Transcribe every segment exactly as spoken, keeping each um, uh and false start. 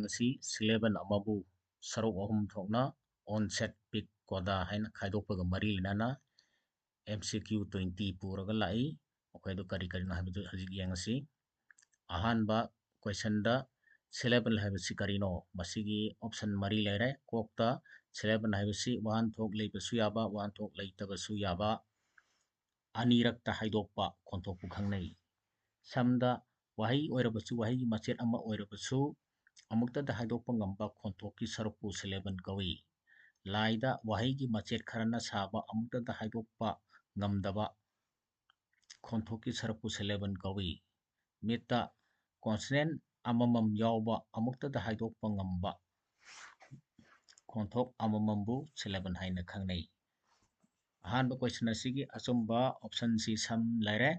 ꯑꯁꯤ syllable ꯑꯃꯕꯨ ꯁꯔꯨꯛ ꯑꯍꯨꯝ ꯊꯣꯛꯅ onset, peak, coda ꯍꯥꯏꯅ ꯈꯥꯏꯗꯣꯛꯄꯒ ꯃꯔꯤ ꯂꯩꯅꯅ M C Q twenty ꯄꯨꯔꯒ ꯂꯥꯛꯏ꯫ ꯃꯈꯣꯏꯗꯨ ꯀꯔꯤ ꯀꯔꯤꯅꯣ ꯍꯥꯏꯕꯗꯨ ꯍꯧꯖꯤꯛ ꯌꯦꯡꯉꯁꯤ꯫ ꯑꯍꯥꯟꯕ questionꯗ syllable ꯍꯥꯏꯕꯁꯤ ꯀꯔꯤꯅꯣ? ꯃꯁꯤꯒꯤ option ꯃꯔꯤ ꯂꯩꯔꯦ꯫ ꯀꯣꯛꯇ syllable ꯍꯥꯏꯕꯁꯤ ꯋꯥꯍꯟꯊꯣꯛ ꯂꯩꯕꯁꯨ ꯌꯥꯕ, ꯋꯥꯍꯟꯊꯣꯛ ꯂꯩꯇꯕꯁꯨ ꯌꯥꯕ, ꯑꯅꯤꯔꯛꯇ ꯍꯥꯏꯗꯣꯛꯄ ꯈꯣꯟꯊꯣꯛꯄꯨ ꯈꯪꯅꯩ꯫ ꯁꯝꯗ ꯋꯥꯍꯩ ꯑꯣꯏꯔꯕꯁꯨ, ꯋꯥꯍꯩꯒꯤ ꯃꯆꯦꯠ ꯑꯃ ꯑꯣꯏꯔꯕꯁꯨ, ꯑꯃꯨꯛꯇꯗ ꯍꯥꯏꯗꯣꯛꯄ ꯉꯝꯕ ꯈꯣꯟꯊꯣꯛꯀꯤ ꯁꯔꯨꯛꯄꯨ syllable ꯀꯧꯏ꯫ ꯂꯥꯏꯗ ꯋꯥꯍꯩꯒꯤ ꯃꯆꯦꯠ ꯈꯔꯅ ꯁꯥꯕ ꯑꯃꯨꯛꯇꯗ ꯍꯥꯏꯗꯣꯛꯄ ꯉꯝꯗꯕ ꯈꯣꯟꯊꯣꯛꯀꯤ ꯁꯔꯨꯛꯄꯨ syllable ꯀꯧꯏ꯫ ꯃꯤꯠꯇ consonant ꯑꯃꯃꯝ ꯌꯥꯎꯕ ꯑꯃꯨꯛꯇꯗ ꯍꯥꯏꯗꯣꯛꯄ ꯉꯝꯕ ꯈꯣꯟꯊꯣꯛ ꯑꯃꯃꯝꯕꯨ syllable ꯍꯥꯏꯅ ꯈꯪꯅꯩ꯫ ꯑꯍꯥꯟꯕ question ꯑꯁꯤꯒꯤ ꯑꯆꯨꯝꯕ optionꯁꯤ ꯁꯝ ꯂꯩꯔꯦ꯫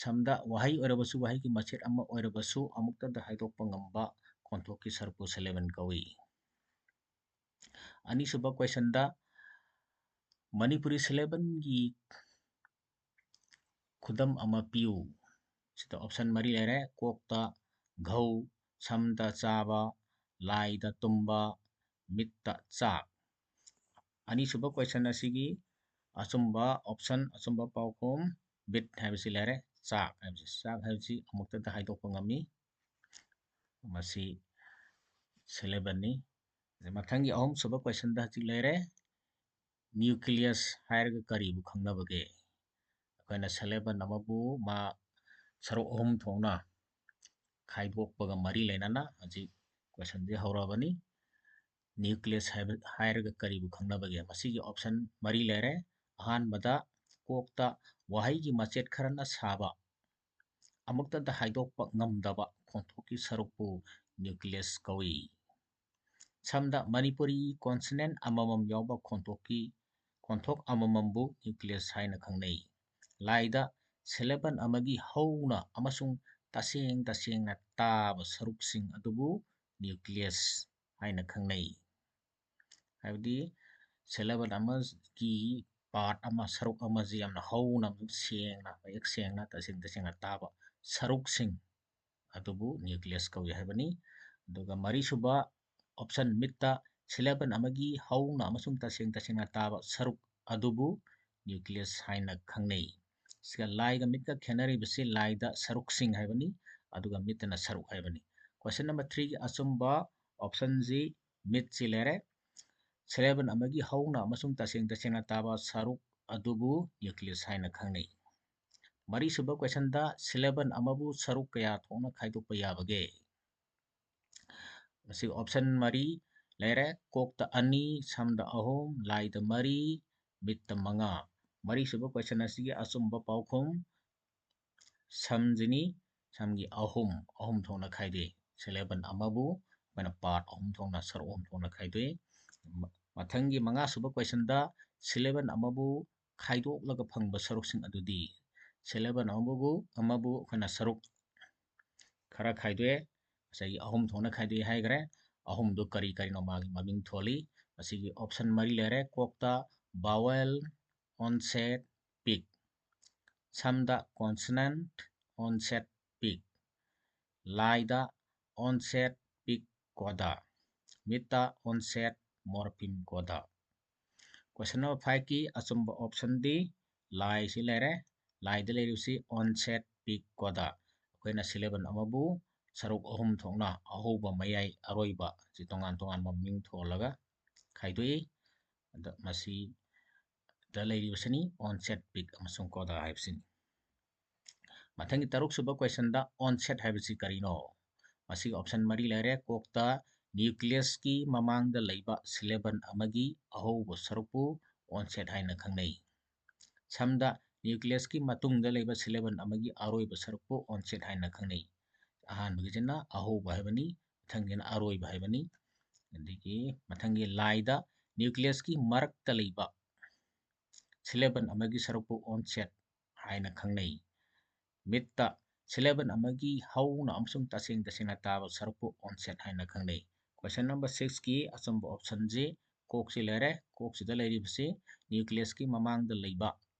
ꯁꯝꯗ ꯋꯥꯍꯩ ꯑꯣꯏꯔꯕꯁꯨ, ꯋꯥꯍꯩꯒꯤ ꯃꯆꯦꯠ ꯑꯃ ꯑꯣꯏꯔꯕꯁꯨ ꯑꯃꯨꯛꯇꯗ ꯍꯥꯏꯗꯣꯛꯄ ꯉꯝꯕ ꯈꯣꯟꯊꯣꯛꯀꯤ ꯁꯔꯨꯛꯄꯨ syllable ꯀꯧꯏ꯫ ꯑꯅꯤꯁꯨꯕ questionꯗ ꯃꯅꯤꯄꯨꯔꯤ syllableꯒꯤ ꯈꯨꯗꯝ ꯑꯃ ꯄꯤꯌꯨ꯫ ꯁꯤꯗ option ꯃꯔꯤ ꯂꯩꯔꯦ: ꯀꯣꯛꯇ ꯘꯧ, ꯁꯝꯗ ꯆꯥꯕ, ꯂꯥꯏꯗ ꯇꯨꯝꯕ, ꯃꯤꯠꯇ ꯆꯥꯛ꯫ ꯑꯅꯤꯁꯨꯕ question ꯑꯁꯤꯒꯤ ꯑꯆꯨꯝꯕ option, ꯑꯆꯨꯝꯕ ꯄꯥꯎꯈꯨꯝ, ꯕꯤꯠ ꯍꯥꯏꯕꯁꯤ ꯂꯩꯔꯦ꯫ ꯆꯥꯛ ꯍꯥꯏꯕꯁꯤ, ꯆꯥꯛ ꯍꯥꯏꯕꯁꯤ ꯑꯃꯨꯛꯇꯗ ꯍꯥꯏꯗꯣꯛꯄ ꯉꯝꯃꯤ꯫ ꯃꯁꯤ syllableꯅꯤ꯫ ꯑꯗꯩ ꯃꯊꯪꯒꯤ ꯑꯍꯨꯝꯁꯨꯕ questionꯗ ꯍꯧꯖꯤꯛ ꯂꯩꯔꯦ: nucleus ꯍꯥꯏꯔꯒ ꯀꯔꯤꯕꯨ ꯈꯪꯅꯕꯒꯦ? ꯑꯩꯈꯣꯏꯅ syllable ꯑꯃꯕꯨ ꯃꯥ ꯁꯔꯨꯛ ꯑꯍꯨꯝ ꯊꯣꯛꯅ ꯈꯥꯏꯗꯣꯛꯄꯒ ꯃꯔꯤ ꯂꯩꯅꯅ ꯍꯧꯖꯤꯛ questionꯁꯦ ꯍꯧꯔꯕꯅꯤ꯫ Nucleus ꯍꯥꯏꯕ, ꯍꯥꯏꯔꯒ ꯀꯔꯤꯕꯨ ꯈꯪꯅꯕꯒꯦ? ꯃꯁꯤꯒꯤ option ꯃꯔꯤ ꯂꯩꯔꯦ꯫ ꯑꯍꯥꯟꯕꯗ, ꯀꯣꯛꯇ ꯋꯥꯍꯩꯒꯤ ꯃꯆꯦꯠ ꯈꯔꯅ ꯁꯥꯕ, ꯑꯃꯨꯛꯇꯗ ꯍꯥꯏꯗꯣꯛꯄ ꯉꯝꯗꯕ ꯈꯣꯟꯊꯣꯛꯀꯤ ꯁꯔꯨꯛꯄꯨ nucleus ꯀꯧꯏ꯫ ꯁꯝꯗ ꯃꯅꯤꯄꯨꯔꯤ consonant ꯑꯃꯃꯝ ꯌꯥꯎꯕ ꯈꯣꯟꯊꯣꯛꯀꯤ, ꯈꯣꯟꯊꯣꯛ ꯑꯃꯃꯝꯕꯨ nucleus ꯍꯥꯏꯅ ꯈꯪꯅꯩ꯫ ꯂꯥꯏꯗ syllable ꯑꯃꯒꯤ ꯍꯧꯅ ꯑꯃꯁꯨꯡ ꯇꯁꯦꯡ ꯇꯁꯦꯡꯅ ꯇꯥꯕ ꯁꯔꯨꯛꯁꯤꯡ ꯑꯗꯨꯕꯨ nucleus ꯍꯥꯏꯅ ꯈꯪꯅꯩ꯫ ꯍꯥꯏꯕꯗꯤ syllable ꯑꯃꯒꯤ part ꯑꯃ, ꯁꯔꯨꯛ ꯑꯃꯁꯤ ꯌꯥꯝꯅ ꯍꯧꯅ, ꯁꯦꯡꯅ, ꯃꯌꯦꯛ ꯁꯦꯡꯅ, ꯇꯁꯦꯡ ꯇꯁꯦꯡꯅ ꯇꯥꯕ ꯁꯔꯨꯛꯁꯤꯡ ꯑꯗꯨꯕꯨ nucleus ꯀꯧꯏ ꯍꯥꯏꯕꯅꯤ꯫ ꯑꯗꯨꯒ ꯃꯔꯤꯁꯨꯕ option, ꯃꯤꯠꯇ syllable ꯑꯃꯒꯤ ꯍꯧꯅ ꯑꯃꯁꯨꯡ ꯇꯁꯦꯡ ꯇꯁꯦꯡꯅ ꯇꯥꯕ ꯁꯔꯨꯛ ꯑꯗꯨꯕꯨ nucleus ꯍꯥꯏꯅ ꯈꯪꯅꯩ꯫ ꯁꯤꯒ ꯂꯥꯏꯒ ꯃꯤꯠꯀ ꯈꯦꯠꯅꯔꯤꯕꯁꯤ ꯂꯥꯏꯗ ꯁꯔꯨꯛꯁꯤꯡ ꯍꯥꯏꯕꯅꯤ, ꯑꯗꯨꯒ ꯃꯤꯠꯇꯅ ꯁꯔꯨꯛ ꯍꯥꯏꯕꯅꯤ꯫ Question number three ꯒꯤ ꯑꯆꯨꯝꯕ option ꯁꯤ ꯃꯤꯠꯁꯤ ꯂꯩꯔꯦ꯫ Syllable ꯑꯃꯒꯤ ꯍꯧꯅ ꯑꯃꯁꯨꯡ ꯇꯁꯦꯡ ꯇꯁꯦꯡꯅ ꯇꯥꯕ ꯁꯔꯨꯛ ꯑꯗꯨꯕꯨ nucleus ꯍꯥꯏꯅ ꯈꯪꯅꯩ꯫ ꯃꯔꯤꯁꯨꯕ question ꯗ syllable ꯑꯃꯕꯨ ꯁꯔꯨꯛ ꯀꯌꯥ ꯊꯣꯛꯅ ꯈꯥꯏꯗꯣꯛꯄ ꯌꯥꯕꯒꯦ? ꯃꯁꯤ option ꯃꯔꯤ ꯂꯩꯔꯦ꯫ ꯀꯣꯛꯇ ꯑꯅꯤ, ꯁꯝꯗ ꯑꯍꯨꯝ, ꯂꯥꯏꯗ ꯃꯔꯤ, ꯃꯤꯠꯇ ꯃꯉꯥ꯫ ꯃꯔꯤꯁꯨꯕ question ꯑꯁꯤꯒꯤ ꯑꯆꯨꯝꯕ ꯄꯥꯎꯈꯨꯝ ꯁꯝꯁꯤꯅꯤ꯫ ꯁꯝꯒꯤ ꯑꯍꯨꯝ, ꯑꯍꯨꯝ ꯊꯣꯛꯅ ꯈꯥꯏꯗꯣꯛꯏ꯫ Syllable ꯑꯃꯕꯨ ꯑꯩꯈꯣꯏꯅ part ꯑꯍꯨꯝ ꯊꯣꯛꯅ, ꯁꯔꯨꯛ ꯑꯍꯨꯝ ꯊꯣꯛꯅ ꯈꯥꯏꯗꯣꯛꯏ꯫ ꯃ-, ꯃꯊꯪꯒꯤ ꯃꯉꯥꯁꯨꯕ question ꯗ syllable ꯑꯃꯕꯨ ꯈꯥꯏꯗꯣꯛꯂꯒ ꯐꯪꯕ ꯁꯔꯨꯛꯁꯤꯡ ꯑꯗꯨꯗꯤ? Syllable ꯑꯃꯕꯨ, ꯑꯃꯕꯨ ꯑꯩꯈꯣꯏꯅ ꯁꯔꯨꯛ ꯈꯔ ꯈꯥꯏꯗꯣꯛꯑꯦ꯫ ꯉꯁꯥꯏꯒꯤ ꯑꯍꯨꯝ ꯊꯣꯛꯅ ꯈꯥꯏꯗꯣꯛꯏ ꯍꯥꯏꯈ꯭ꯔꯦ꯫ ꯑꯍꯨꯝꯗꯨ ꯀꯔꯤ ꯀꯔꯤꯅꯣ ꯃꯥꯒꯤ ꯃꯃꯤꯡ ꯊꯣꯜꯂꯤ꯫ ꯃꯁꯤꯒꯤ option ꯃꯔꯤ ꯂꯩꯔꯦ꯫ ꯀꯣꯛꯇ vowel, onset, peak꯫ ꯁꯝꯗ consonant, onset, peak꯫ ꯂꯥꯏꯗ onset, peak, coda꯫ ꯃꯤꯠꯇ onset, morpheme, coda꯫ Question number five ꯀꯤ ꯑꯆꯨꯝꯕ option ꯗꯤ ꯂꯥꯏꯁꯤ ꯂꯩꯔꯦ꯫ ꯂꯥꯏꯗ ꯂꯩꯔꯤꯕꯁꯤ onset, peak, coda꯫ ꯑꯩꯈꯣꯏꯅ syllable ꯑꯃꯕꯨ ꯁꯔꯨꯛ ꯑꯍꯨꯝ ꯊꯣꯛꯅ, ꯑꯍꯧꯕ, ꯃꯌꯥꯏ, ꯑꯔꯣꯏꯕ, ꯁꯤ ꯇꯣꯉꯥꯟ ꯇꯣꯉꯥꯟꯕ ꯃꯃꯤꯡ ꯊꯣꯜꯂꯒ ꯈꯥꯏꯗꯣꯛꯏ꯫ ꯑꯗ ꯃꯁꯤꯗ ꯂꯩꯔꯤꯕꯁꯤꯅꯤ onset, peak ꯑꯃꯁꯨꯡ coda ꯍꯥꯏꯕꯁꯤꯅꯤ꯫ ꯃꯊꯪꯒꯤ ꯇꯔꯨꯛꯁꯨꯕ question ꯗ onset ꯍꯥꯏꯕꯁꯤ ꯀꯔꯤꯅꯣ? ꯃꯁꯤꯒꯤ option ꯃꯔꯤ ꯂꯩꯔꯦ꯫ ꯀꯣꯛꯇ nucleus ꯀꯤ ꯃꯃꯥꯡꯗ ꯂꯩꯕ syllable ꯑꯃꯒꯤ ꯑꯍꯧꯕ ꯁꯔꯨꯛꯄꯨ onset ꯍꯥꯏꯅ ꯈꯪꯅꯩ꯫ ꯁꯝꯗ nucleus ꯀꯤ ꯃꯇꯨꯡꯗ ꯂꯩꯕ syllable ꯑꯃꯒꯤ ꯑꯔꯣꯏꯕ ꯁꯔꯨꯛꯄꯨ onset ꯍꯥꯏꯅ ꯈꯪꯅꯩ꯫ ꯑꯍꯥꯟꯕꯒꯤꯁꯤꯅ ꯑꯍꯧꯕ ꯍꯥꯏꯕꯅꯤ, ꯃꯊꯪꯒꯤꯅ ꯑꯔꯣꯏꯕ ꯍꯥꯏꯕꯅꯤ꯫ ꯑꯗꯒꯤ ꯃꯊꯪꯒꯤ ꯂꯥꯏꯗ nucleus ꯀꯤ ꯃꯔꯛꯇ ꯂꯩꯕ syllable ꯑꯃꯒꯤ ꯁꯔꯨꯛꯄꯨ onset ꯍꯥꯏꯅ ꯈꯪꯅꯩ꯫ ꯃꯤꯠꯇ syllable ꯑꯃꯒꯤ ꯍꯧꯅ ꯑꯃꯁꯨꯡ ꯇꯁꯦꯡ ꯇꯁꯦꯡꯅ ꯇꯥꯕ ꯁꯔꯨꯛꯄꯨ onset ꯍꯥꯏꯅ ꯈꯪꯅꯩ꯫ Question number six ꯀꯤ ꯑꯆꯨꯝꯕ option ꯁꯤ ꯀꯣꯛꯁꯤ ꯂꯩꯔꯦ꯫ ꯀꯣꯛꯁꯤꯗ ꯂꯩꯔꯤꯕꯁꯤ nucleus ꯀꯤ ꯃꯃꯥꯡꯗ ꯂꯩꯕ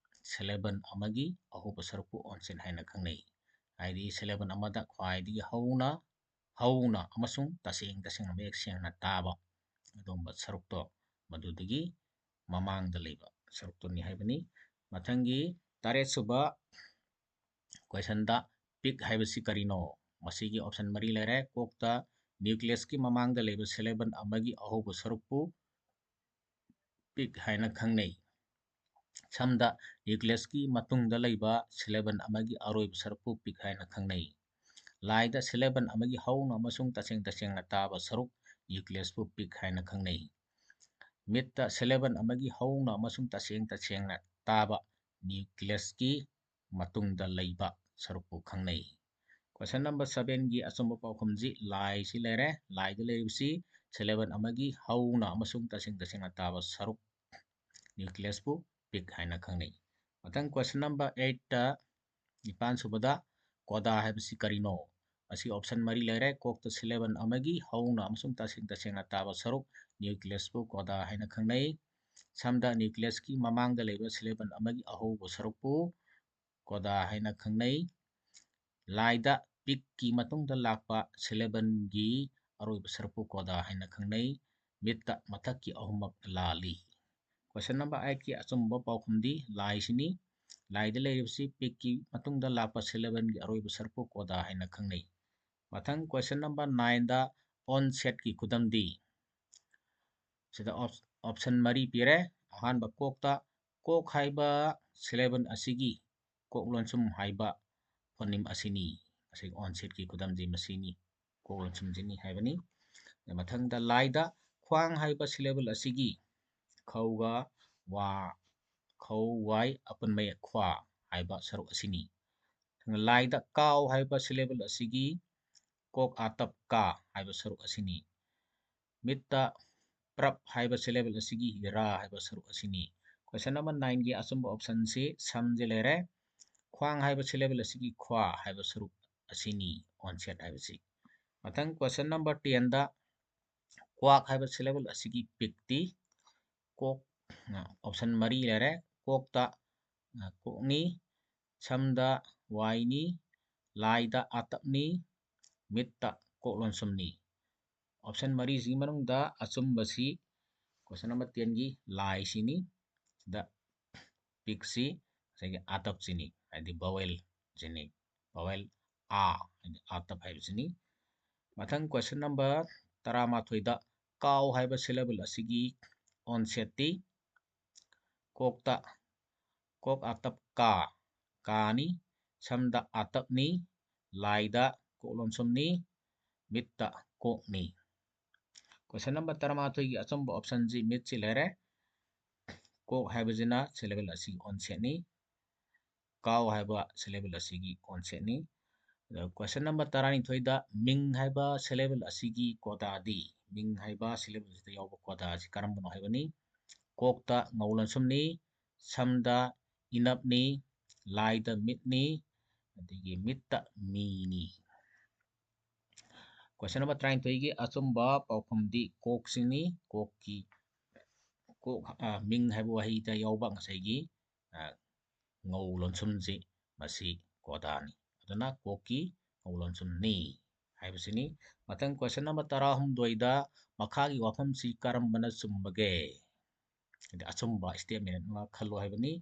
syllable ꯑꯃꯒꯤ ꯑꯍꯧꯕ ꯁꯔꯨꯛꯄꯨ onset ꯍꯥꯏꯅ ꯈꯪꯅꯩ꯫ ꯍꯥꯏꯗꯤ syllable ꯑꯃꯗ ꯈ꯭ꯋꯥꯏꯗꯒꯤ ꯍꯧꯅ ꯍꯧꯅ ꯑꯃꯁꯨꯡ ꯇꯁꯦꯡ ꯇꯁꯦꯡꯅ ꯃꯌꯦꯛ ꯁꯦꯡꯅ ꯇꯥꯕ ꯑꯗꯨꯒꯨꯝꯕ ꯁꯔꯨꯛꯇꯣ, ꯃꯗꯨꯗꯒꯤ ꯃꯃꯥꯡꯗ ꯂꯩꯕ ꯁꯔꯨꯛꯇꯨꯅꯤ ꯍꯥꯏꯕꯅꯤ꯫ ꯃꯊꯪꯒꯤ ꯇꯔꯦꯠꯁꯨꯕ questionꯗ ꯄꯤꯛ ꯍꯥꯏꯕꯁꯤ ꯀꯔꯤꯅꯣ? ꯃꯁꯤꯒꯤ option ꯃꯔꯤ ꯂꯩꯔꯦ꯫ ꯀꯣꯛꯇ nucleusꯀꯤ ꯃꯃꯥꯡꯗ ꯂꯩꯕ syllable ꯑꯃꯒꯤ ꯑꯍꯧꯕ ꯁꯔꯨꯛꯄꯨ ꯄꯤꯛ ꯍꯥꯏꯅ ꯈꯪꯅꯩ꯫ ꯁꯝꯗ nucleusꯀꯤ ꯃꯇꯨꯡꯗ ꯂꯩꯕ syllable ꯑꯃꯒꯤ ꯑꯔꯣꯏꯕ ꯁꯔꯨꯛꯄꯨ ꯄꯤꯛ ꯍꯥꯏꯅ ꯈꯪꯅꯩ꯫ ꯂꯥꯏꯗ syllable ꯑꯃꯒꯤ ꯍꯧꯅ ꯑꯃꯁꯨꯡ ꯇꯁꯦꯡ ꯇꯁꯦꯡꯅ ꯇꯥꯕ ꯁꯔꯨꯛ nucleusꯄꯨ ꯄꯤꯛ ꯍꯥꯏꯅ ꯈꯪꯅꯩ꯫ ꯃꯤꯠꯇ syllable ꯑꯃꯒꯤ ꯍꯧꯅ ꯑꯃꯁꯨꯡ ꯇꯁꯦꯡ ꯇꯁꯦꯡꯅ ꯇꯥꯕ nucleusꯀꯤ ꯃꯇꯨꯡꯗ ꯂꯩꯕ ꯁꯔꯨꯛꯄꯨ ꯈꯪꯅꯩ꯫ Question number sevenꯒꯤ ꯑꯆꯨꯝꯕ ꯄꯥꯎꯈꯨꯝꯁꯤ ꯂꯥꯏꯁꯤ ꯂꯩꯔꯦ꯫ ꯂꯥꯏꯗ ꯂꯩꯔꯤꯕꯁꯤ syllable ꯑꯃꯒꯤ ꯍꯧꯅ ꯑꯃꯁꯨꯡ ꯇꯁꯦꯡ ꯇꯁꯦꯡꯅ ꯇꯥꯕ ꯁꯔꯨꯛ nucleusꯄꯨ ꯄꯤꯛ ꯍꯥꯏꯅ ꯈꯪꯅꯩ꯫ ꯃꯊꯪ question number eightꯇ ꯅꯤꯄꯥꯟ ꯁꯨꯕꯗ coda ꯍꯥꯏꯕꯁꯤ ꯀꯔꯤꯅꯣ? ꯑꯁꯤ option ꯃꯔꯤ ꯂꯩꯔꯦ꯫ ꯀꯣꯛꯇ syllable ꯑꯃꯒꯤ ꯍꯧꯅ ꯑꯃꯁꯨꯡ ꯇꯁꯦꯡ ꯇꯁꯦꯡꯅ ꯇꯥꯕ ꯁꯔꯨꯛ nucleusꯄꯨ coda ꯍꯥꯏꯅ ꯈꯪꯅꯩ꯫ ꯁꯝꯗ nucleusꯀꯤ ꯃꯃꯥꯡꯗ ꯂꯩꯕ syllable ꯑꯃꯒꯤ ꯑꯍꯧꯕ ꯁꯔꯨꯛꯄꯨ coda ꯍꯥꯏꯅ ꯈꯪꯅꯩ꯫ ꯂꯥꯏꯗ ꯄꯤꯛꯀꯤ ꯃꯇꯨꯡꯗ ꯂꯥꯛꯄ syllableꯒꯤ ꯑꯔꯣꯏꯕ ꯁꯔꯨꯛꯄꯨ coda ꯍꯥꯏꯅ ꯈꯪꯅꯩ꯫ ꯃꯤꯠꯇ ꯃꯊꯛꯀꯤ ꯑꯍꯨꯝꯃꯛ ꯂꯥꯜꯂꯤ꯫ Question number eightꯀꯤ ꯑꯆꯨꯝꯕ ꯄꯥꯎꯈꯨꯝꯗꯤ ꯂꯥꯏꯁꯤꯅꯤ꯫ ꯂꯥꯏꯗ ꯂꯩꯔꯤꯕꯁꯤ ꯄꯤꯛꯀꯤ ꯃꯇꯨꯡꯗ ꯂꯥꯛꯄ syllableꯒꯤ ꯑꯔꯣꯏꯕ ꯁꯔꯨꯛꯄꯨ coda ꯍꯥꯏꯅ ꯈꯪꯅꯩ꯫ ꯃꯊꯪ question number nineꯗ onsetꯀꯤ ꯈꯨꯗꯝꯗꯤ? ꯁꯤꯗ op-, option ꯃꯔꯤ ꯄꯤꯔꯦ꯫ ꯑꯍꯥꯟꯕ ꯀꯣꯛꯇ ꯀꯣꯛ ꯍꯥꯏꯕ syllable ꯑꯁꯤꯒꯤ ꯀꯣꯛ ꯂꯣꯟꯁꯨꯝ ꯍꯥꯏꯕ phoneme ꯑꯁꯤꯅꯤ꯫ ꯑꯁꯤꯒꯤ onsetꯀꯤ ꯈꯨꯗꯝꯗꯤ ꯃꯁꯤꯅꯤ, ꯀꯣꯛ ꯂꯣꯟꯁꯨꯝꯁꯤꯅꯤ ꯍꯥꯏꯕꯅꯤ꯫ ꯃꯊꯪꯗ ꯂꯥꯏꯗ ꯈ꯭ꯋꯥꯡ ꯍꯥꯏꯕ syllable ꯑꯁꯤꯒꯤ ꯈꯧꯒ ꯋꯥ, ꯈꯧ ꯋꯥꯏ ꯑꯄꯨꯟꯕ ꯈ꯭ꯋꯥ ꯍꯥꯏꯕ ꯁꯔꯨꯛ ꯑꯁꯤꯅꯤ꯫ ꯂꯥꯏꯗ ꯀꯥꯎ ꯍꯥꯏꯕ syllable ꯑꯁꯤꯒꯤ ꯀꯣꯛ ꯑꯥꯇꯞ ꯀꯥ ꯍꯥꯏꯕ ꯁꯔꯨꯛ ꯑꯁꯤꯅꯤ꯫ ꯃꯤꯠꯇ ꯄ꯭ꯔꯞ ꯍꯥꯏꯕ syllable ꯑꯁꯤꯒꯤ ꯔꯥ ꯍꯥꯏꯕ ꯁꯔꯨꯛ ꯑꯁꯤꯅꯤ꯫ Question number nineꯒꯤ ꯑꯆꯨꯝꯕ optionꯁꯤ ꯁꯝꯁꯤ ꯂꯩꯔꯦ꯫ ꯈ꯭ꯋꯥꯡ ꯍꯥꯏꯕ syllable ꯑꯁꯤꯒꯤ ꯈ꯭ꯋꯥ ꯍꯥꯏꯕ ꯁꯔꯨꯛ ꯑꯁꯤꯅꯤ onset ꯍꯥꯏꯕꯁꯤ꯫ ꯃꯊꯪ question number tenꯗ ꯀ꯭ꯋꯥꯛ ꯍꯥꯏꯕ syllable ꯑꯁꯤꯒꯤ ꯄꯤꯛꯇꯤ ꯀꯣꯛ, option ꯃꯔꯤ ꯂꯩꯔꯦ꯫ ꯀꯣꯛꯇ, ꯀꯣꯛꯅꯤ, ꯁꯝꯗ ꯋꯥꯏꯅꯤ, ꯂꯥꯏꯗ ꯑꯥꯇꯞꯅꯤ, ꯃꯤꯠꯇ ꯀꯣꯛ ꯂꯣꯟꯁꯨꯝꯅꯤ꯫ Option ꯃꯔꯤꯁꯤꯒꯤ ꯃꯅꯨꯡꯗ ꯑꯆꯨꯝꯕꯁꯤ question number ten ꯒꯤ ꯂꯥꯏꯁꯤꯅꯤ꯫ ꯁꯤꯗ pig ꯁꯤ ꯉꯁꯥꯏꯒꯤ ꯑꯥꯇꯞꯁꯤꯅꯤ, ꯍꯥꯏꯗꯤ vowel ꯁꯤꯅꯤ꯫ Vowel ꯑꯥ, ꯍꯥꯏꯗꯤ ꯑꯥꯇꯞ ꯍꯥꯏꯕꯁꯤꯅꯤ꯫ ꯃꯊꯪ question number ꯇꯔꯥꯃꯥꯊꯣꯏꯗ cow ꯍꯥꯏꯕ syllable ꯑꯁꯤꯒꯤ ꯑꯣꯟꯁꯦꯠꯇꯤ ꯀꯣꯛꯇ ꯀꯣꯛ ꯑꯥꯇꯞ ꯀꯥ, ꯀꯥꯅꯤ꯫ ꯁꯝꯗ ꯑꯥꯇꯞꯅꯤ꯫ ꯂꯥꯏꯗ ꯀꯣꯛ ꯂꯣꯟꯁꯨꯝꯅꯤ꯫ ꯃꯤꯠꯇ ꯀꯣꯛꯅꯤ꯫ Question number ꯇꯔꯥꯃꯥꯊꯣꯏꯒꯤ ꯑꯆꯨꯝꯕ option ꯁꯤ ꯃꯤꯠꯁꯤ ꯂꯩꯔꯦ꯫ ꯀꯣꯛ ꯍꯥꯏꯕꯁꯤꯅ syllable ꯑꯁꯤꯒꯤ ꯑꯣꯟꯁꯦꯠꯅꯤ꯫ Cow ꯍꯥꯏꯕ syllable ꯑꯁꯤꯒꯤ ꯑꯣꯟꯁꯦꯠꯅꯤ꯫ ꯑꯗꯨꯒ question number ꯇꯔꯥꯅꯤꯊꯣꯏꯗ ꯃꯤꯡ ꯍꯥꯏꯕ syllable ꯑꯁꯤꯒꯤ ꯀꯣꯗꯥꯗꯤ, ꯃꯤꯡ ꯍꯥꯏꯕ syllable ꯑꯁꯤꯗ ꯌꯥꯎꯕ ꯀꯣꯗꯥ ꯑꯁꯤ ꯀꯔꯝꯕꯅꯣ ꯍꯥꯏꯕꯅꯤ꯫ ꯀꯣꯛꯇ ꯉꯧ ꯂꯣꯟꯁꯨꯝꯅꯤ, ꯁꯝꯗ ꯏꯅꯞꯅꯤ, ꯂꯥꯏꯗ ꯃꯤꯠꯅꯤ, ꯑꯗꯒꯤ ꯃꯤꯠꯇ ꯃꯤꯅꯤ꯫ Question number ꯇꯔꯥꯅꯤꯊꯣꯏꯒꯤ ꯑꯆꯨꯝꯕ ꯄꯥꯎꯈꯨꯝꯗꯤ ꯀꯣꯛꯁꯤꯅꯤ꯫ ꯀꯣꯛꯀꯤ, ꯀꯣꯛ, ꯑ, ꯃꯤꯡ ꯍꯥꯏꯕ ꯋꯥꯍꯩꯗ ꯌꯥꯎꯕ ꯉꯁꯥꯏꯒꯤ, ꯑ, ꯉꯧ ꯂꯣꯟꯁꯨꯝꯁꯤ ꯃꯁꯤ ꯀꯣꯗꯥꯅꯤ꯫ ꯑꯗꯨꯅ ꯀꯣꯛꯀꯤ ꯉꯧ ꯂꯣꯟꯁꯨꯝꯅꯤ ꯍꯥꯏꯕꯁꯤꯅꯤ꯫ ꯃꯊꯪ question number ꯇꯔꯥꯍꯨꯝꯗꯣꯏꯗ ꯃꯈꯥꯒꯤ ꯋꯥꯐꯝꯁꯤ ꯀꯔꯝꯕꯅ ꯆꯨꯝꯕꯒꯦ? ꯍꯥꯏꯗꯤ ꯑꯆꯨꯝꯕ statement ꯑꯃ ꯈꯜꯂꯨ ꯍꯥꯏꯕꯅꯤ꯫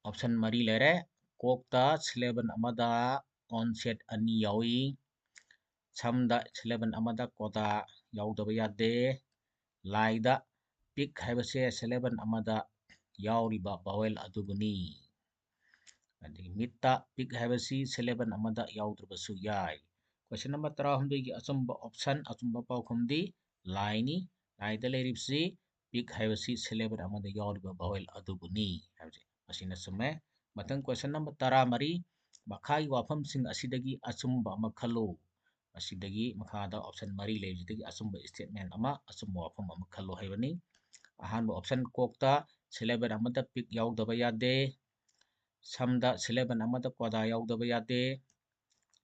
Option ꯃꯔꯤ ꯂꯩꯔꯦ꯫ ꯀꯣꯛꯇ syllable ꯑꯃꯗ ꯑꯣꯟꯁꯦꯠ ꯑꯅꯤ ꯌꯥꯎꯏ꯫ ꯁꯝꯗ syllable ꯑꯃꯗ ꯀꯣꯗꯥ ꯌꯥꯎꯗꯕ ꯌꯥꯗꯦ꯫ ꯂꯥꯏꯗ pig ꯍꯥꯏꯕꯁꯦ syllable ꯑꯃꯗ ꯌꯥꯎꯔꯤꯕ vowel ꯑꯗꯨꯕꯨꯅꯤ꯫ ꯑꯗꯒꯤ ꯃꯤꯠꯇ pig ꯍꯥꯏꯕꯁꯤ syllable ꯑꯃꯗ ꯌꯥꯎꯗ꯭ꯔꯕꯁꯨ ꯌꯥꯏ꯫ Question number ꯇꯔꯥꯍꯨꯝꯗꯣꯏꯒꯤ ꯑꯆꯨꯝꯕ option, ꯑꯆꯨꯝꯕ ꯄꯥꯎꯈꯨꯝꯗꯤ ꯂꯥꯏꯅꯤ꯫ ꯂꯥꯏꯗ ꯂꯩꯔꯤꯕꯁꯤ pig ꯍꯥꯏꯕꯁꯤ syllable ꯑꯃꯗ ꯌꯥꯎꯔꯤꯕ vowel ꯑꯗꯨꯕꯨꯅꯤ ꯍꯥꯏꯕꯁꯦ ꯃꯁꯤꯅ ꯆꯨꯝꯃꯦ꯫ ꯃꯊꯪ question number ꯇꯔꯥꯃꯔꯤ, ꯃꯈꯥꯒꯤ ꯋꯥꯐꯝꯁꯤꯡ ꯑꯁꯤꯗꯒꯤ ꯑꯆꯨꯝꯕ ꯑꯃ ꯈꯜꯂꯨ꯫ ꯑꯁꯤꯗꯒꯤ ꯃꯈꯥꯗ option ꯃꯔꯤ ꯂꯩꯕꯁꯤꯗꯒꯤ ꯑꯆꯨꯝꯕ statement ꯑꯃ, ꯑꯆꯨꯝꯕ ꯋꯥꯐꯝ ꯑꯃ ꯈꯜꯂꯨ ꯍꯥꯏꯕꯅꯤ꯫ ꯑꯍꯥꯟꯕ option, ꯀꯣꯛꯇ syllable ꯑꯃꯗ pig ꯌꯥꯎꯗꯕ ꯌꯥꯗꯦ꯫ ꯁꯝꯗ syllable ꯑꯃꯗ ꯀꯣꯗꯥ ꯌꯥꯎꯗꯕ ꯌꯥꯗꯦ꯫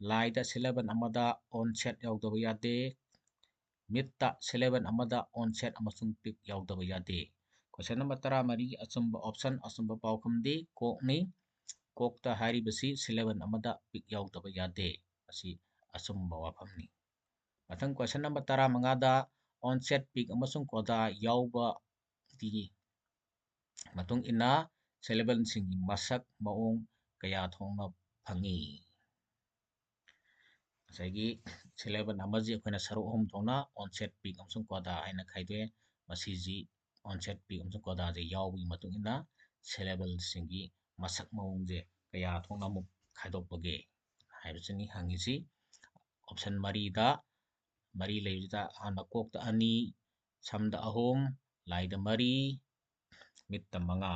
ꯂꯥꯏꯗ syllable ꯑꯃꯗ ꯑꯣꯟꯁꯦꯠ ꯌꯥꯎꯗꯕ ꯌꯥꯗꯦ꯫ ꯃꯤꯠꯇ syllable ꯑꯃꯗ ꯑꯣꯟꯁꯦꯠ ꯑꯃꯁꯨꯡ pig ꯌꯥꯎꯗꯕ ꯌꯥꯗꯦ꯫ Question number ꯇꯔꯥꯃꯔꯤꯒꯤ ꯑꯆꯨꯝꯕ option, ꯑꯆꯨꯝꯕ ꯄꯥꯎꯈꯨꯝꯗꯤ ꯀꯣꯛꯅꯤ꯫ ꯀꯣꯛꯇ ꯍꯥꯏꯔꯤꯕꯁꯤ syllable ꯑꯃꯗ pig ꯌꯥꯎꯗꯕ ꯌꯥꯗꯦ꯫ ꯑꯁꯤ ꯑꯆꯨꯝꯕ ꯋꯥꯐꯝꯅꯤ꯫ ꯃꯊꯪ question number ꯇꯔꯥꯃꯉꯥꯗ onset, peak ꯑꯃꯁꯨꯡ coda ꯌꯥꯎꯕꯒꯤ ꯃꯇꯨꯡ ꯏꯟꯅ syllableꯁꯤꯡꯒꯤ ꯃꯁꯛ ꯃꯑꯣꯡ ꯀꯌꯥ ꯊꯣꯛꯅ ꯐꯪꯉꯤ? ꯉꯁꯥꯏꯒꯤ syllable ꯑꯃꯁꯤ ꯑꯩꯈꯣꯏꯅ ꯁꯔꯨꯛ ꯑꯍꯨꯝ ꯊꯣꯛꯅ onset, peak ꯑꯃꯁꯨꯡ coda ꯍꯥꯏꯅ ꯈꯥꯏꯗꯣꯛꯑꯦ꯫ ꯃꯁꯤꯁꯤ onset, peak ꯑꯃꯁꯨꯡ codaꯁꯦ ꯌꯥꯎꯕꯒꯤ ꯃꯇꯨꯡ ꯏꯟꯅ syllableꯁꯤꯡꯒꯤ ꯃꯁꯛ ꯃꯑꯣꯡꯁꯦ ꯀꯌꯥ ꯊꯣꯛꯅ ꯑꯃꯨꯛ ꯈꯥꯏꯗꯣꯛꯄꯒꯦ ꯍꯥꯏꯕꯁꯤꯅꯤ ꯍꯪꯉꯤꯁꯤ꯫ Option ꯃꯔꯤꯗ ꯃꯔꯤ ꯂꯩꯕꯁꯤꯗ ꯑꯍꯥꯟꯕ ꯀꯣꯛꯇ ꯑꯅꯤ, ꯁꯝꯗ ꯑꯍꯨꯝ, ꯂꯥꯏꯗ ꯃꯔꯤ, ꯃꯤꯠꯇ ꯃꯉꯥ꯫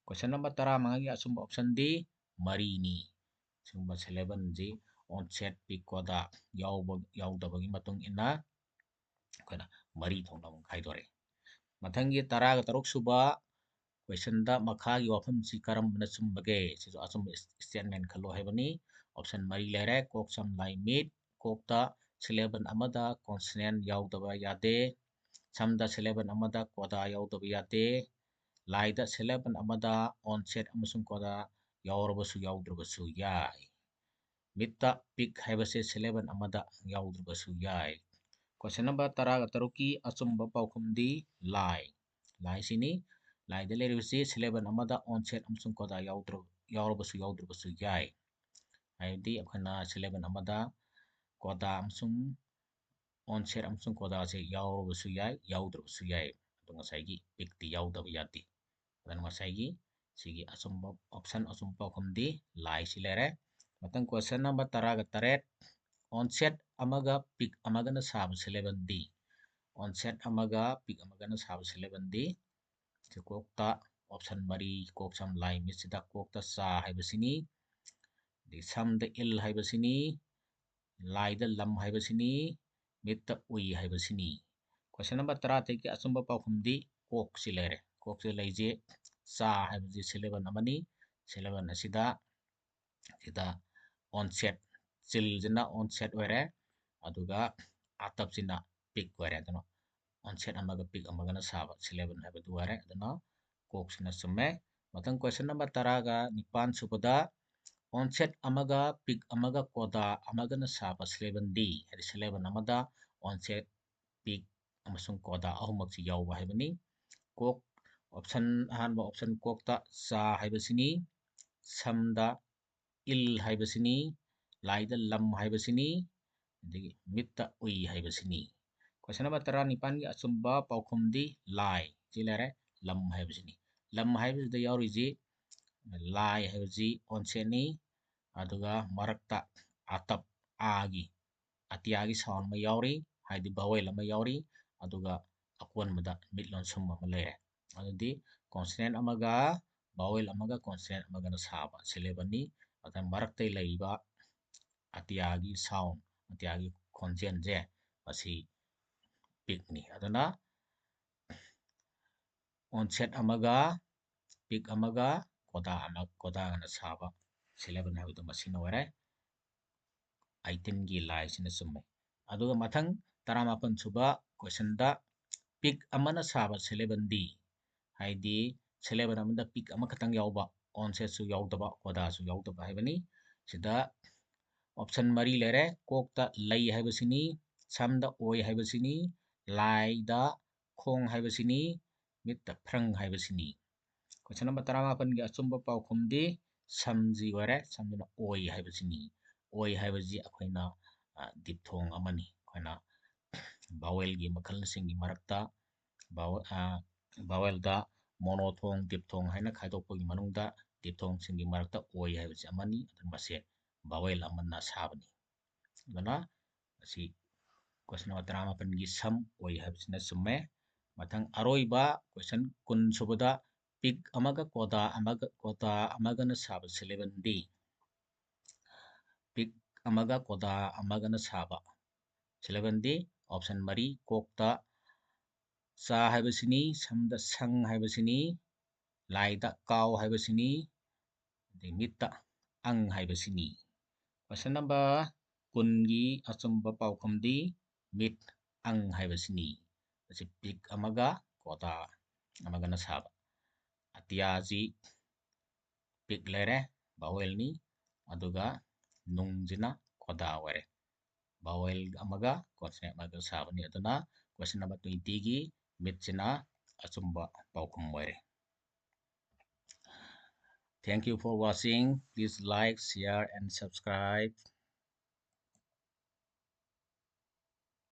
Question number ꯇꯔꯥꯃꯉꯥꯒꯤ ꯑꯆꯨꯝꯕ optionꯗꯤ ꯃꯔꯤꯅꯤ꯫ ꯁꯤꯒꯨꯝꯕ syllableꯁꯤ onset, peak, coda ꯌꯥꯎꯕ ꯌꯥꯎꯗꯕꯒꯤ ꯃꯇꯨꯡ ꯏꯟꯅ ꯑꯩꯈꯣꯏꯅ ꯃꯔꯤ ꯊꯣꯛꯅ ꯑꯃꯨꯛ ꯈꯥꯏꯗꯣꯔꯛꯏ꯫ ꯃꯊꯪꯒꯤ ꯇꯔꯥꯒ ꯇꯔꯨꯛ ꯁꯨꯕ questionꯗ ꯃꯈꯥꯒꯤ ꯋꯥꯐꯝꯁꯤ ꯀꯔꯝꯕꯅ ꯆꯨꯝꯕꯒꯦ? ꯁꯤꯁꯨ ꯑꯆꯨꯝꯕ statement ꯈꯜꯂꯣ ꯍꯥꯏꯕꯅꯤ꯫ Option ꯃꯔꯤ ꯂꯩꯔꯦ: ꯀꯣꯛ, ꯁꯝ, ꯂꯥꯏ, ꯃꯤꯠ꯫ ꯀꯣꯛꯇ syllable ꯑꯃꯗ consonant ꯌꯥꯎꯗꯕ ꯌꯥꯗꯦ꯫ ꯁꯝꯗ syllable ꯑꯃꯗ coda ꯌꯥꯎꯗꯕ ꯌꯥꯗꯦ꯫ ꯂꯥꯏꯗ syllable ꯑꯃꯗ onset ꯑꯃꯁꯨꯡ coda ꯌꯥꯎꯔꯕꯁꯨ ꯌꯥꯎꯗ꯭ꯔꯕꯁꯨ ꯌꯥꯏ꯫ ꯃꯤꯠꯇ peak ꯍꯥꯏꯕꯁꯦ syllable ꯑꯃꯗ ꯌꯥꯎꯗ꯭ꯔꯕꯁꯨ ꯌꯥꯏ꯫ Question number ꯇꯔꯥꯒ ꯇꯔꯨꯛꯀꯤ ꯑꯆꯨꯝꯕ ꯄꯥꯎꯈꯨꯝꯗꯤ ꯂꯥꯏ꯫ ꯂꯥꯏꯁꯤꯅꯤ꯫ ꯂꯥꯏꯗ ꯂꯩꯔꯤꯕꯁꯤ syllable ꯑꯃꯗ onset ꯑꯃꯁꯨꯡ coda ꯌꯥꯎꯗ꯭ꯔ-, ꯌꯥꯎꯔꯕꯁꯨ ꯌꯥꯎꯗ꯭ꯔꯕꯁꯨ ꯌꯥꯏ꯫ ꯍꯥꯏꯕꯗꯤ ꯑꯩꯈꯣꯏꯅ syllable ꯑꯃꯗ coda ꯑꯃꯁꯨꯡ onset ꯑꯃꯁꯨꯡ codaꯁꯦ ꯌꯥꯎꯔꯕꯁꯨ ꯌꯥꯏ, ꯌꯥꯎꯗ꯭ꯔꯕꯁꯨ ꯌꯥꯏ꯫ ꯑꯗꯣ ꯉꯁꯥꯏꯒꯤ peakꯇꯤ ꯌꯥꯎꯗꯕ ꯌꯥꯗꯦ꯫ ꯑꯗꯨꯅ ꯉꯁꯥꯏꯒꯤ ꯁꯤꯒꯤ ꯑꯆꯨꯝꯕ option, ꯑꯆꯨꯝꯕ ꯄꯥꯎꯈꯨꯝꯗꯤ ꯂꯥꯏꯁꯤ ꯂꯩꯔꯦ꯫ ꯃꯊꯪ question number ꯇꯔꯥꯒ ꯇꯔꯦꯠ, onset ꯑꯃꯒ peak ꯑꯃꯒꯅ ꯁꯥꯕ syllableꯗꯤ? Onset ꯑꯃꯒ peak ꯑꯃꯒꯅ ꯁꯥꯕ syllableꯗꯤ ꯁꯤ ꯀꯣꯛꯇ option ꯃꯔꯤ, ꯀꯣꯛ, ꯁꯝ, ꯂꯥꯏ, ꯃꯤꯠꯁꯤꯗ ꯀꯣꯛꯇ ꯆꯥ ꯍꯥꯏꯕꯁꯤꯅꯤ, ꯑꯗꯩ ꯁꯝꯗ ꯏꯜ ꯍꯥꯏꯕꯁꯤꯅꯤ, ꯂꯥꯏꯗ ꯂꯝ ꯍꯥꯏꯕꯁꯤꯅꯤ, ꯃꯤꯠꯇ ꯎꯏ ꯍꯥꯏꯕꯁꯤꯅꯤ꯫ Question number ꯇꯔꯥꯇꯔꯦꯠꯀꯤ ꯑꯆꯨꯝꯕ ꯄꯥꯎꯈꯨꯝꯗꯤ ꯀꯣꯛꯁꯤ ꯂꯩꯔꯦ꯫ ꯀꯣꯛꯁꯤ ꯂꯩꯁꯦ ꯆꯥ ꯍꯥꯏꯕꯁꯤ syllable ꯑꯃꯅꯤ꯫ Syllable ꯑꯁꯤꯗ ꯁꯤꯗ onset, ꯆꯤꯜꯁꯤꯅ onset ꯑꯣꯏꯔꯦ, ꯑꯗꯨꯒ ꯑꯥꯇꯞꯁꯤꯅ peak ꯑꯣꯏꯔꯦ꯫ ꯑꯗꯨꯅ onset ꯑꯃꯒ peak ꯑꯃꯒꯅ ꯁꯥꯕ syllable ꯍꯥꯏꯕꯗꯨ ꯑꯣꯏꯔꯦ꯫ ꯑꯗꯨꯅ ꯀꯣꯛꯁꯤꯅ ꯆꯨꯝꯃꯦ꯫ ꯃꯊꯪ question number ꯇꯔꯥꯒ ꯅꯤꯄꯥꯟ ꯁꯨꯕꯗ ꯑꯣꯟꯁꯦꯠ ꯑꯃꯒ ꯄꯤꯛ ꯑꯃꯒ ꯀꯣꯗꯥ ꯑꯃꯒꯅ ꯁꯥꯕ ꯁꯤꯂꯦꯕꯟꯗꯤ, ꯍꯥꯏꯗꯤ ꯁꯤꯂꯦꯕꯟ ꯑꯃꯗ ꯑꯣꯟꯁꯦꯠ, ꯄꯤꯛ ꯑꯃꯁꯨꯡ ꯀꯣꯗꯥ ꯑꯍꯨꯝꯃꯛꯁꯤ ꯌꯥꯎꯕ ꯍꯥꯏꯕꯅꯤ꯫ ꯀꯣꯛ, ꯑꯣꯞꯁꯟ, ꯑꯍꯥꯟꯕ ꯑꯣꯞꯁꯟ ꯀꯣꯛꯇ ꯆꯥ ꯍꯥꯏꯕꯁꯤꯅꯤ, ꯁꯝꯗ ꯏꯜ ꯍꯥꯏꯕꯁꯤꯅꯤ, ꯂꯥꯏꯗ ꯂꯝ ꯍꯥꯏꯕꯁꯤꯅꯤ, ꯑꯗꯒꯤ ꯃꯤꯠꯇ ꯎꯏ ꯍꯥꯏꯕꯁꯤꯅꯤ꯫ ꯀꯣꯏꯁꯟ ꯅꯝꯕꯔ ꯇꯔꯥꯅꯤꯄꯥꯟꯒꯤ ꯑꯆꯨꯝꯕ ꯄꯥꯎꯈꯨꯝꯗꯤ ꯂꯥꯏ, ꯁꯤ ꯂꯩꯔꯦ, ꯂꯝ ꯍꯥꯏꯕꯁꯤꯅꯤ꯫ ꯂꯝ ꯍꯥꯏꯕꯁꯤꯗ ꯌꯥꯎꯔꯤꯁꯤ ꯂꯥꯏ ꯍꯥꯏꯕꯁꯤ ꯑꯣꯟꯁꯦꯠꯅꯤ, ꯑꯗꯨꯒ ꯃꯔꯛꯇ ꯑꯇꯞ, ꯑꯥꯒꯤ, ꯑꯇꯤꯌꯥꯒꯤ ꯁꯥꯎꯟ ꯑꯃ ꯌꯥꯎꯔꯤ, ꯍꯥꯏꯗꯤ ꯚꯥꯋꯦꯜ ꯑꯃ ꯌꯥꯎꯔꯤ, ꯑꯗꯨꯒ ꯑꯀꯣꯟꯕꯗ ꯃꯤꯠ ꯂꯣꯟꯁꯨꯝ ꯑꯃ ꯂꯩꯔꯦ꯫ ꯑꯗꯨꯗꯤ ꯀꯣꯟꯁꯅꯦꯟ ꯑꯃꯒ ꯚꯥꯋꯦꯜ ꯑꯃꯒ ꯀꯣꯟꯁꯅꯦꯟ ꯑꯃꯒꯅ ꯁꯥꯕ ꯁꯤꯂꯦꯕꯟꯅꯤ꯫ ꯑꯗ ꯃꯔꯛꯇ ꯂꯩꯔꯤꯕ ꯑꯇꯤꯌꯥꯒꯤ ꯁꯥꯎꯟ, ꯑꯇꯤꯌꯥꯒꯤ ꯈꯣꯟꯖꯦꯜꯁꯦ ꯃꯁꯤ ꯄꯤꯛꯅꯤ꯫ ꯑꯗꯨꯅ ꯑꯣꯟꯁꯦꯠ ꯑꯃꯒ ꯄꯤꯛ ꯑꯃꯒ ꯀꯣꯗꯥ ꯑꯃ, ꯀꯣꯗꯥꯒꯅ ꯁꯥꯕ ꯁꯤꯂꯦꯕꯟ ꯍꯥꯏꯕꯗꯨ ꯃꯁꯤꯅ ꯑꯣꯏꯔꯦ꯫ ꯑꯩꯇꯤꯟꯒꯤ ꯂꯥꯏꯁꯤꯅ ꯆꯨꯝꯃꯦ꯫ ꯑꯗꯨꯒ ꯃꯊꯪ ꯇꯔꯥꯃꯥꯄꯟ ꯁꯨꯕ ꯀꯣꯏꯁꯟꯗ ꯄꯤꯛ ꯑꯃꯅ ꯁꯥꯕ ꯁꯤꯂꯦꯕꯟꯗꯤ, ꯍꯥꯏꯗꯤ ꯁꯤꯂꯦꯕꯟ ꯑꯃꯗ ꯄꯤꯛ ꯑꯃꯈꯛꯇꯪ ꯌꯥꯎꯕ, ꯑꯣꯟꯁꯦꯠꯁꯨ ꯌꯥꯎꯗꯕ, ꯀꯣꯗꯥꯁꯨ ꯌꯥꯎꯗꯕ ꯍꯥꯏꯕꯅꯤ꯫ ꯁꯤꯗ ꯑꯣꯞꯁꯟ ꯃꯔꯤ ꯂꯩꯔꯦ꯫ ꯀꯣꯛꯇ ꯂꯩ ꯍꯥꯏꯕꯁꯤꯅꯤ, ꯁꯝꯗ ꯑꯣꯏ ꯍꯥꯏꯕꯁꯤꯅꯤ, ꯂꯥꯏꯗ ꯈꯣꯡ ꯍꯥꯏꯕꯁꯤꯅꯤ, ꯃꯤꯠꯇ ꯐ꯭ꯔꯪ ꯍꯥꯏꯕꯁꯤꯅꯤ꯫ ꯀꯣꯏꯁꯟ ꯅꯝꯕꯔ ꯇꯔꯥꯃꯥꯄꯟꯒꯤ ꯑꯆꯨꯝꯕ ꯄꯥꯎꯈꯨꯝꯗꯤ ꯁꯝꯁꯤ ꯑꯣꯏꯔꯦ꯫ ꯁꯝꯁꯤꯅ ꯑꯣꯏ ꯍꯥꯏꯕꯁꯤꯅꯤ꯫ ꯑꯣꯏ ꯍꯥꯏꯕꯁꯤ ꯑꯩꯈꯣꯏꯅ, ꯑ, ꯗꯤꯞꯊꯣꯡ ꯑꯃꯅꯤ꯫ ꯑꯩꯈꯣꯏꯅ ꯚꯥꯋꯦꯜꯒꯤ ꯃꯈꯜꯁꯤꯡꯒꯤ ꯃꯔꯛꯇ ꯚꯥꯋ-, ꯑ, ꯚꯥꯋꯦꯜꯗ ꯃꯣꯅꯣꯊꯣꯡ, ꯗꯤꯞꯊꯣꯡ ꯍꯥꯏꯅ ꯈꯥꯏꯗꯣꯛꯄꯒꯤ ꯃꯅꯨꯡꯗ ꯗꯤꯞꯊꯣꯡꯁꯤꯡꯒꯤ ꯃꯔꯛꯇ ꯑꯣꯏ ꯍꯥꯏꯕꯁꯤ ꯑꯃꯅꯤ꯫ ꯑꯗꯨꯅ ꯃꯁꯦ ꯚꯥꯋꯦꯜ ꯑꯃꯅ ꯁꯥꯕꯅꯤ꯫ ꯑꯗꯨꯅ ꯃꯁꯤ ꯀꯣꯏꯁꯟ ꯅꯝꯕꯔ ꯇꯔꯥꯃꯥꯄꯟꯒꯤ ꯁꯝ ꯑꯣꯏ ꯍꯥꯏꯕꯁꯤꯅ ꯆꯨꯝꯃꯦ꯫ ꯃꯊꯪ ꯑꯔꯣꯏꯕ ꯀꯣꯏꯁꯟ ꯀꯨꯟ ꯁꯨꯕꯗ ꯄꯤꯛ ꯑꯃꯒ ꯀꯣꯗꯥ ꯑꯃꯒ, ꯀꯣꯗꯥ ꯑꯃꯒꯅ ꯁꯥꯕ ꯁꯤꯂꯦꯕꯟꯗꯤ, ꯄꯤꯛ ꯑꯃꯒ ꯀꯣꯗꯥ ꯑꯃꯒꯅ ꯁꯥꯕ ꯁꯤꯂꯦꯕꯟꯗꯤ ꯑꯣꯞꯁꯟ ꯃꯔꯤ, ꯀꯣꯛꯇ ꯆꯥ ꯍꯥꯏꯕꯁꯤꯅꯤ, ꯁꯝꯗ ꯁꯪ ꯍꯥꯏꯕꯁꯤꯅꯤ, ꯂꯥꯏꯗ ꯀꯥꯎ ꯍꯥꯏꯕꯁꯤꯅꯤ, ꯑꯗꯩ ꯃꯤꯠꯇ ꯑꯪ ꯍꯥꯏꯕꯁꯤꯅꯤ꯫ ꯀꯣꯏꯁꯟ ꯅꯝꯕꯔ ꯀꯨꯟꯒꯤ ꯑꯆꯨꯝꯕ ꯄꯥꯎꯈꯨꯝꯗꯤ ꯃꯤꯠ ꯑꯪ ꯍꯥꯏꯕꯁꯤꯅꯤ꯫ ꯃꯁꯤ ꯄꯤꯛ ꯑꯃꯒ ꯀꯣꯗꯥ ꯑꯃꯒꯅ ꯁꯥꯕ꯫ ꯑꯇꯤꯌꯥꯁꯤ ꯄꯤꯛ ꯂꯩꯔꯦ, ꯚꯥꯋꯦꯜꯅꯤ, ꯑꯗꯨꯒ ꯅꯨꯡꯁꯤꯅ ꯈꯣꯗꯥ ꯑꯣꯏꯔꯦ꯫ Vowel ꯑꯃꯒ consonant ꯑꯃꯒ ꯁꯥꯕꯅꯤ꯫ ꯑꯗꯨꯅ question number twenty ꯒꯤ ꯃꯤꯠꯁꯤꯅ ꯑꯆꯨꯝꯕ ꯄꯥꯎꯈꯨꯝ ꯑꯣꯏꯔꯦ꯫ Thank you for watching. Please like, share and subscribe.